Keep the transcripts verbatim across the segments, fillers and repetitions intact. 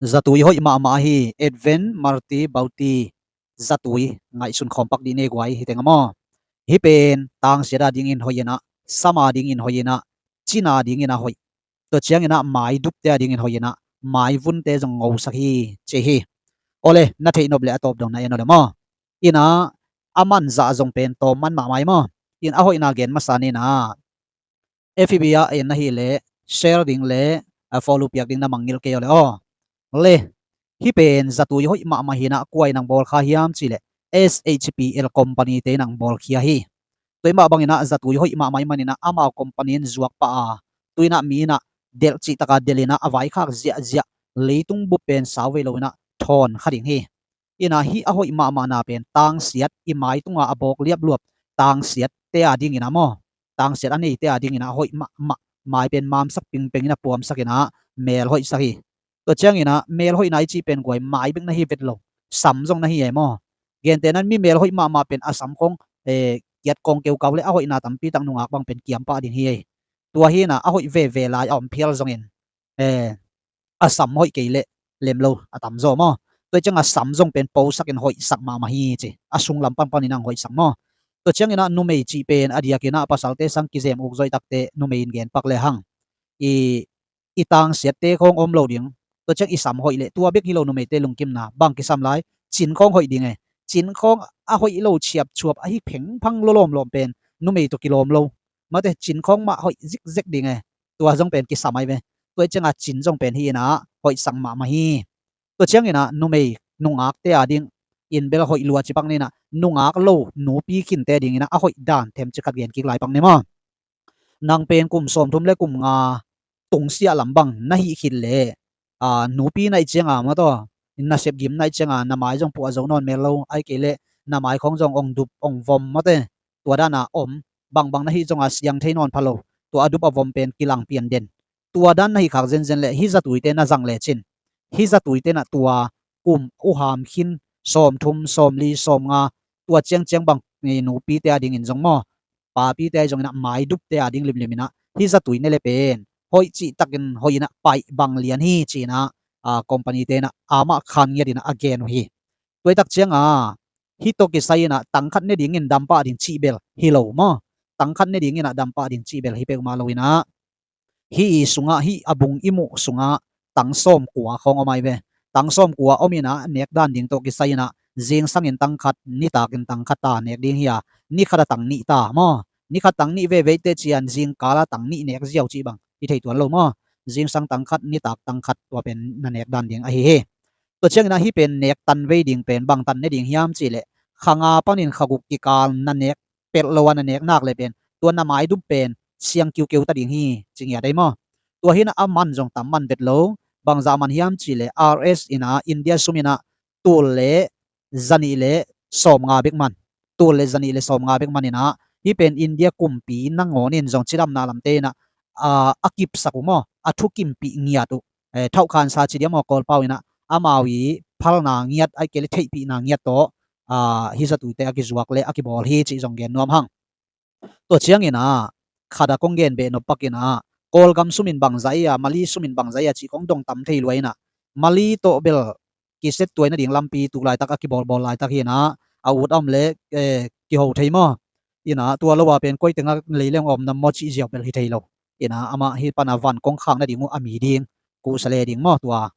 Zatui hoih mahmah ahi, Advent Multi Bounty zatui ngaihsun khawm pak dih ni guai, hi teng a maw. Hih pen tangsiat a dingin hoih inah, sam a dingin hoih inah, cin a dingin a hoih. Tua ciangin ah maidupte a dingin hoih inah, maivunte zong ngosak hi ci hi. Awle, na theih nop leh a tawp dong na en aw le maw. Inah a man zah zong pen tawm man mahmah hi maw. In a hoihna gen masa ni inah, F B ah en na hih leh share ding le, a, follow piak ding na mangngilh kei aw le aw. Le, hih pen zatui hoih mahmah hi inah, kua in hong bawlkhia hiam cih leh S H P L company te in hong bawlkhia hi. Tua ahih mah bang inah zatui hoih mahmah ahih man inah amau company in zuak pah a, tu inah mi inah delh cih tak a delh inah a vaikhak ziahziah, leitung bup pen sau vei lo inah thawn kha ding hi. Inah hih a hoih mahmahna pen tangsiat, i mai tunga a bawk liapluap tangsiatte a dingin ah maw, tangsiat a neite a dingin ah a hoih mahmah, mai pen mamsak pingpeng inah puamsak inah mel hoihsak hi. Tua ciangin ah mel hoihna i cih pen guai, mai bek na hi vet lo, sam zong na hi ei maw. Gentehna in mi mel hoih mahmah pen a sam khawng, eh, kiat kawng keukau le a hoihna tampi tak nungak bang pen kiam pah ding hi ei. Tua hi inah a hoih veve lai a om phial zongin, eh, a sam hoih kei leh lem lo a tamzaw maw. Tua ciang a sam zong pen posak in hoihsak mahmah hi ci, a sunglam pangpang inah hong hoihsak maw. Tua ciangin ah numei cih pen a diakin ah pasalte sang kizem uk zaw i takte numei in gen pak le hang. I, i tangsiatte khawng om lo ding. Tua ciang i sam hoih leh tua bek hi lo, numeite lungkimna bang kisam lai, cin khawng hoih ding e. Cin khawng a hoih lo ciapcuap ahi phengphang lawlawmlawm pen numei tawh kilawm lo. Mate, cin khawng mah hoih zikzek ding e. Tua zong pen kisam ahi ve. Tua ciang a cin zong pen hi inah hoihsak mahmah hi. Tua ciangin ah numei nungakte a dingin bel hoih lua ci pak ni inah, nungak lo nupi khinte dingin ah a hoih dan themcik khat gen kik lai pak ni maw. Nang pen kum sawmthum le kum nga tungsiah lam bang na hih khit leh, a, nupi na hih ciang a maw taw, nasep gim na hih ciang a na mai zong puah zo nawn mel lo, ahih kei leh na mai khawng zong ong dup ong vom mate, tua dan a om, bangbang na hih zong a siang thei nawn pha lo, tua a dup a vom pen kilang pian den. Tua dan na hih khak zenzen leh hih zatuite na zang lecin, hih zatuite na tua kum uham khin, sawmthum, sawmli, sawmnga, tua ciangciang bang, eh, nupite a dingin zong maw, papite a zong inah, maidupte a ding limlim inah hih zatui ne le pen hoih cih takin hoih inah paih bang lian hi ci inah, ah, company te inah amah khan ngiat inah a gen uh hi. Tua i tak ciang a hih tawh kisai inah tangkhat ne dingin dampah ding cih bel hi lo maw. Tangkhat ne dingin ah dampah ding cih bel hi peuhmah lo inah, hih i sungah, hih a bung i muh sungah tang sawmkua khawng om ahi ve. Tang sawmkua om inah nek dan ding tawh kisai inah zingsangin tangkhat, nitakin tangkhat ta nek ding hi a, nikhat a tang nih ta maw. Nikhat tang nih veve teh ciang zingkal a tang nih nek ziau cih bang i thei tuan lo maw. Zingsang tangkhat, nitak tangkhat, tua pen na nek dan ding ahi hi. Tua ciang inah hih pen nek tan vei ding pen bang tan ne ding hiam cih leh, kha nga panin kha guk kikal na nek pelh lo a na nek nak le pen tua na maidup pen siang kiukeu ta ding hi ci ngiat ei maw. Tua hi inah a man zong tam man vet lo. Bangzah man hiam cih leh R S inah India sum inah tul le zanih le sawmnga bek man. Tul le zanih le sawmnga bek man inah hih pen India kumpi nangawn in zong cidamna lamte inah, ah, a kipsak uh maw, a thukimpih ngiat uh, eh, thauhkhansa ci dia maw, Kawlpau inah amau i phalna ngiat, ahih kei leh theihpihna ngiat tawh, ah, hih zatuite a kizuak le a kibawl hi cih zong gen nuam hang. Tua ciang inah khat a kong gen beh nop pak inah, Kawlgam sum in bangzah hi a, Mali sum in bangzah hi a cih kong dong tam thei lua inah, Mali tawh bel kiset tuai nading lampi tu laitak a kibawlbawl laitak hi inah, a ut a om le, eh, kiho thei maw. Inah tua lo a pen koi teng a lei leng om nam maw cih ziau bel hi thei lo. Inah amah hih pan a van kong khak nading uh a mi ding, kusa le ding maw, tua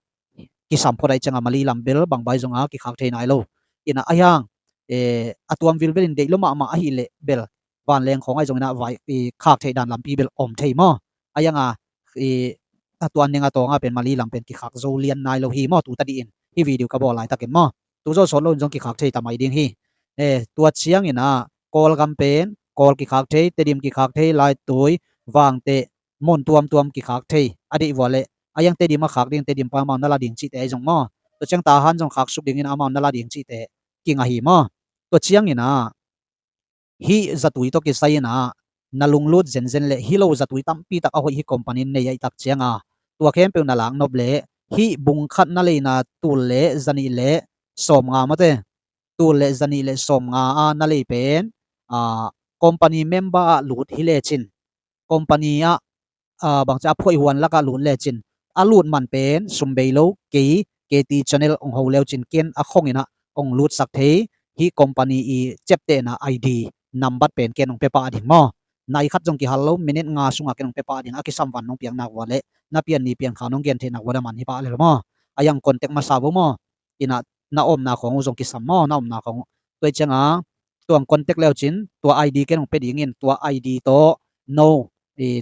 kisam phot ahih ciang a Mali lam bel bang bai zong a kikhak thei nai lo. Inah ahi hang, eh, a tuam vilvel in deih lo mahmah ahih leh bel vanleng khawng ahi zong inah vai, eh, khak theih dan lampi bel om thei maw. Ahi hang a, eh, a tuan ning a tawng a pen Mali lam pen kikhak zo lian nai lo hi maw, tu ta dih in hih video ka bawl laitakin maw. Tu zo sawt lo in zong kikhak thei ta mai ding hi. Eh, tua ciang inah Kawlgam pen Kawl kikhak thei, Tedim kikhak thei, Laitui, Vangteh, mun tuamtuam kikhak thei a deih vua leh, ahi hang Tedim a khak ding, Tedim pan amau na la ding cihte ahi zong maw. Tua ciang Tahan zong khak suk ding inah amau na la ding cihte kinga hi maw. Tua ciang inah hih zatui tawh kisai inah na lunglut zenzen leh hih lo zatui tampi tak a hoih hih company in nei ahih tak ciang a, tua khempeuh na lak nop leh hih bung khat na leina tul le zanih le sawmnga mate, tul le zanih le sawmnga a na lei pen, ah, company member ah lut hi lecin, company ah, ah, bangci a phuaihuan lakah lut lecin, a lut man pen sum bei lo, kei K T channel hong ho leu cin ken a khong in ah hong lutsak thei, hih company i ciaptehna I D nambat pen ken hong pia pah ding maw. Nai khat zong kihal lo, minute nga sungah ken hong pia pah ding, a kisam van nong piaknak vua le na pian ni pian kha nong gen theihnak vua le man hi pah le lo maw. A yang contact masa vo maw. In ah na omna khong uh zong kisam maw, na omna khong uh. Tua i cianga tuang contact leu cin tua I D ken hong pia ding in, tua I D tawh no,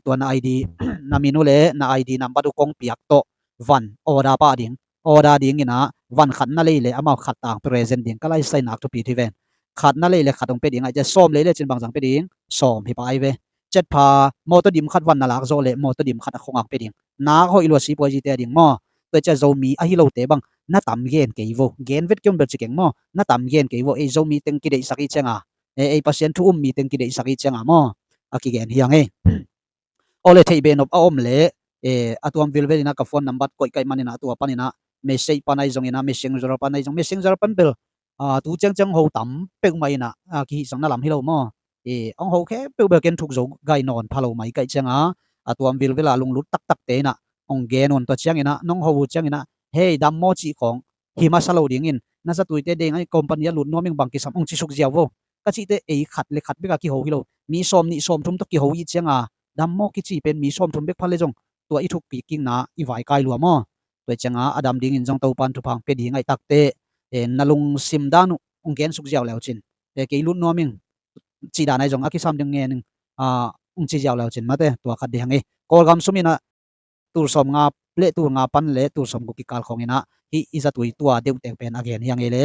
tua na I D na min uh le na I D nambat uh kong piak tawh van order pah ding. Order ding in ah van khat na lei le amau khat tang present ding, ka laisainak thupi thi ven. Khat na lei le khat hong pia ding, ai cia sawm lei le cin bangzang pia ding, sawm hi pah ai ve. Ciat pha mawtaw dim khat van na lak zawh le mawtaw dim khat a khong ang pia ding. Nak hoih lua si puai zite a ding maw. Tua cia Zomi ahi lote bang na tam gen kei vo, gen vet kiom bel ci keng maw, na tam gen kei vo. Ei Zomi teng kideihsak i cianga, ei Pasian thu um mi teng kideihsak i cianga maw, a kigen hiang ei. Aw le, theih behnop a om le a tuam vilvel in ah ka phone nambat koih kaih man in ah tua pan in ah message pan ai zong in ah, messenger pan ai zong, messenger pan bel tu ciangciang ho tam peuhmah in ah kihihsakna lam hi lo maw. Hong ho khempeuh bel ken thuk zo gai nawn pha lo mai kaih cianga, a tuam vilvel a lunglut taktakte in ah hong gen un. Tua ciangin ah nong ho uh ciangin ah, hei dam maw cih khawng hi masa lo dingin, na zatuite deng ai company a lut nuam ing, bang kisam, hong ci suk ziau vo. Ka cihte ei khat le khat bek a kiho hi lo, mi sawm nih sawm thum tawh kiho i cianga dam maw kici pen mi sawm thum bek pha le zong tua i thuk kikikna i vaikai lua maw. Tua cianga a dam dingin zong Topan thupha hong pia ding ai takte, na lungsim dan uh hong gen suk ziau leu cin, kei lut nuam ing cih dan ai zong a kisam ding ngen ing, hong ci ziau leu cin mate, tua khat ding hang ei. Kawlgam sum in ah tul sawm nga le tul nga pan le tul sawm guk kikal khawng in ah hih i zatui tua deuhteng pen a gen hiang ei le.